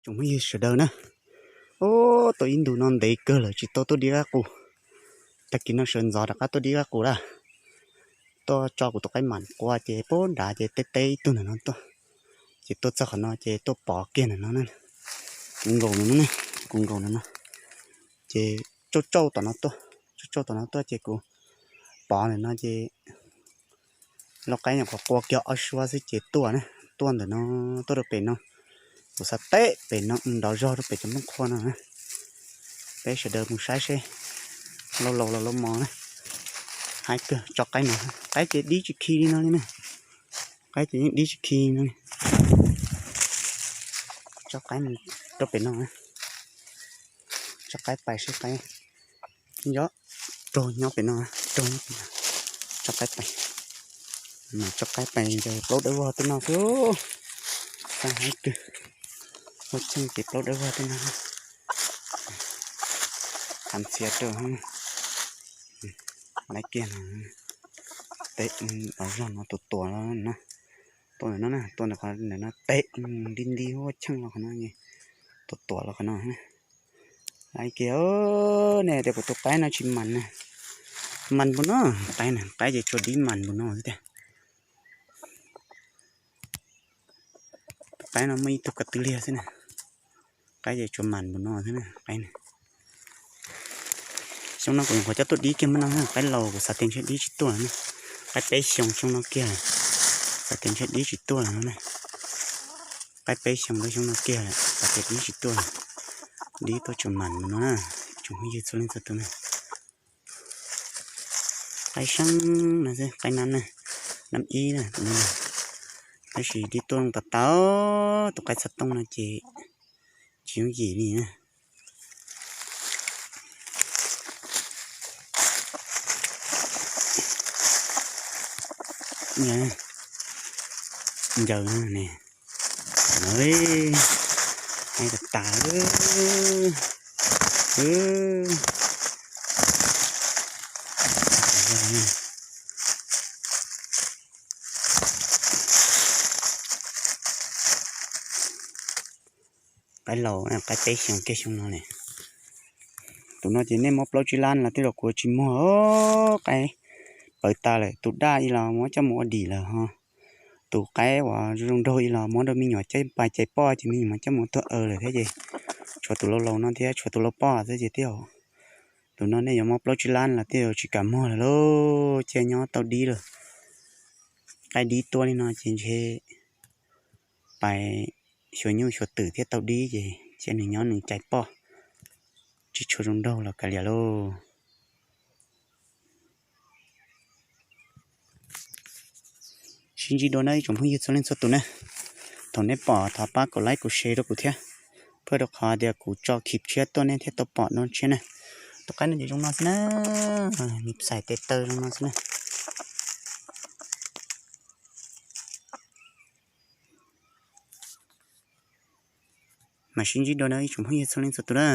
Tsoom phooj ywg sawv daws na, ub, tau ib ntus no ntev kawg lawm tsis tau tuaj dib qab qus. Tag kis no sawv ntxov rov qab tuaj dib qab qus lawm. Tuaj tso kuv tus qaib mam qua ces pab nrad ces teb teb ib tug ntawm no tuaj. Ces tuaj txog qhov no ces tuaj pov kiag ntawm no, kuv nkaus ntawm no, kuv nkaus ntawm no. Ces tsauj tsauj tom no tuaj, tsauj tsauj tom no tuaj ces kuv pov ntawm no ces lau qaib nyuam qhuav qua kiag ob suab xwb ces tuaj na, tuaj ntawm no, tuaj rau pem no. Kuv xav teb pem no nrov zog rau pem cov nplooj qhuav no na. Peb sawv daws mus saib seb, laus laus los laus mos na. Haib kawg, tso qaib no, qaib ces dib tsis khi li no li na. Qaib ces yeej dib tsis khi no li. Tso qaib mus rau pem no, tso qaib pais seb qaib nyob, raug nyob pem no, raug nyob pem no. Tso qaib pais, tso qaib pais ntsaws plaub dawb vog tej no xwb. Tag haib kawg, ua cheej ces plaub dawb vog tej no. Qab ntxhiab rau, laiv kiag no. Teb, los zog no tuam tuam los na. Tuaj ntawm no na, tuaj ntawm qhov ntawm no teb, nti nti huab cheej los qhov no, tuam tuam los qhov no. Laiv kiag, nej tias kuv tus qaib no tsis mas na. Mas npaum no, qaib na, qaib ces tsuas dib mas npaum no xwb tiag. Tus qaib no muaj ib tug ko tw liag xwb na. Qaib ces tsuas mas npaum no xwb na, qaib na. Xyoo no kuv nyuam qhuav coj tuaj dib kiag muaj no, qaib laus kuv xav tias ntshe dib tsis tuaj na. Qaib peb xyoo xyoo no kiag, xav tias ntshe dib tsis tuaj no na. Qaib peb xyoo rau xyoo no kiag lawm xav tias dib tsis tuaj, dib tuaj tsuas mas npaum no na. Tsoom phooj ywg txhua leej txhua tus na. Qaib seeb no xwb, qaib nab na, nab ib na, tab sis dib tuaj loo tas tas, tus qaib xov tooj no ces tsis yooj yim li na. Ncaws ne, qaib tas tas. Qaib laus, qaib peb xyoo kiag xyoo no ne. Tus no ces nej muab plaub tsib lab los twb los kuv tsis muag, qaib pawv tas lawm, tus daj ib los muab coj mus ua dim lawm ho. Tus qaib uas zoo nraug ib los muab rau me nyuam cais pais cais poj ces me nyuam coj mus tuag aws lawm thiab ces tshuav tus laus laus no thiab tshuav tus laus poj xwb ces twb yog. Tus no nej yuav muab plaub tsib lab los twb tsis kam muag lawm lauj, cia nyob tau dib lawm. Qaib dib tuaj li no ces ntshe pais xyuas nyuj xyuas twm thiab tau dib ces cia nws nyob nws cais poj, tsis tshua zoo nraug los kav liam lauj. Sib ntsib dua na ib tsoom phooj ywg txhua leej txhua tus na. Thaum nej pom thov pab kaum like kaum share rau kuv thiab, pab rau qhov tias kuv tso clip tshiab tuaj nej thiaj tau pom dua tshiab na. Tus qaib no ces zoo no xwb na, nws xais tes taw zoo no xwb na. Mas sib ntsib dua na ib tsoom phooj ywg txhua leej txhua tus na.